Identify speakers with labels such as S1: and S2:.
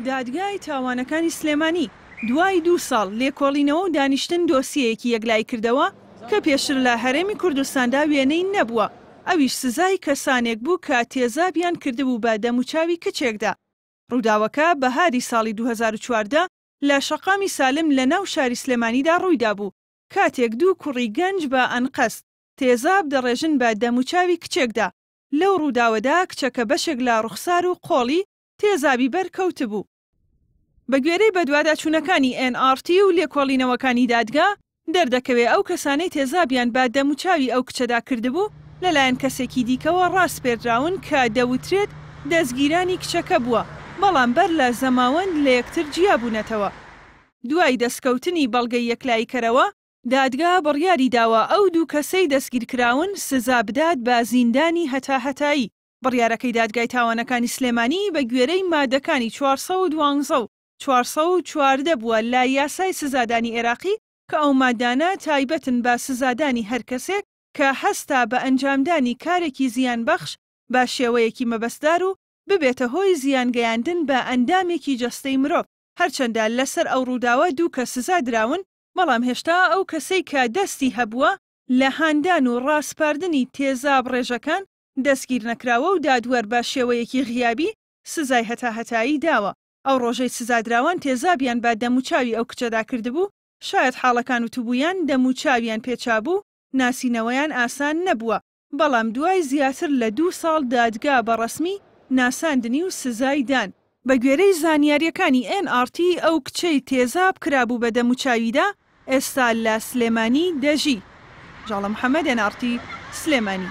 S1: دادگای تاوانەکانی سلێمانی دوای دوو ساڵ لێکۆڵینەوە و دانیشتن دۆسیەیەکی یەکلاییکردەوە کە پێشتر لە هەرێمی کوردستاندا وێنەی نەبووە، ئەویش سزای کەسانێک بوو کە تێزابیان کردبوو بە دەموچاوی کچێکدا. ڕووداوەکە بەهاری ساڵی 2014 لە شەقامی سالم لە ناو شاری سلێمانیدا ڕوویدابوو، کاتێک دوو کوڕی گەنج بە ئەنقەست تێزاب دەڕێژن بە دەموچاوی کچێکدا، لەو ڕووداوەدا کچەکە بەشێک لە ڕوخسار و قۆڵی تێزابی بەرکەوتبوو. بەگوێرەی بەدواداچوونەکانی ئێن ئاڕ تی و لێکۆڵینەوەکانی دادگا، دەردەکەوێ ئەو کەسانەی تێزابیان بە دەموچاوی ئەو کچەدا کردبوو، لەلایەن کەسێکی دیکەوە ڕاسپێردراون کە دەوترێت دەزگیرانی کچەکە بووە، بەڵام بەر لە زەماوەند لەیەکتر جیابوونەتەوە. دوای دەستکەوتنی بەڵگەی یەکلاییکەرەوە، دادگا بڕیاری داوە ئەو دوو کەسەی دەستگیرکراون سزا بدات بە زیندانی هەتاهەتایی. بڕیارەکەی دادگای تاوانەکانی سلێمانی بە گوێرەی مادەکانی 412 و 414 بووە لە یاسای سزادانی عێراقی کە ئەو مادانە تایبەتن بە سزادانی هەر کەسێک کە هەستا بە ئەنجامدانی کارێکی زیانبەخش بە شێوەیەکی مەبەستدار و ببێتە هۆی زیانگەیاندن بە ئەندامێکی جەستەی مرۆڤ. هەرچەندە لەسەر ئەو ڕووداوە دوو کەس سزا دراون، بەڵام هێشتا ئەو کەسەی کە دەستی هەبووە لە هاندان و ڕاسپاردنی تێزابڕێژەکان دەستگیرنەکراوە و دادوەر بە شێوەیەکی غیابی سزای هەتاهەتایی داوە. ئەو ڕۆژەی سزادراوان تێزابیان بە دەموچاوی ئەو کچەدا کردبوو، شایەتحاڵەکان وتبوویان دەموچاویان پێچابوو، ناسینەوەیان ئاسان نەبووە، بەڵام دوای زیاتر لە دوو ساڵ دادگا بە ڕەسمی ناساندنی و سزای دان. بە گوێرەی زانیارییەکانی ئێن ئاڕ تی، ئەو کچەی تێزاب کرابوو بە دەموچاویدا، ئێستا لە سلێمانی دەژی. ژاڵە محەمەد، ئێن ئاڕ تی، سلێمانی.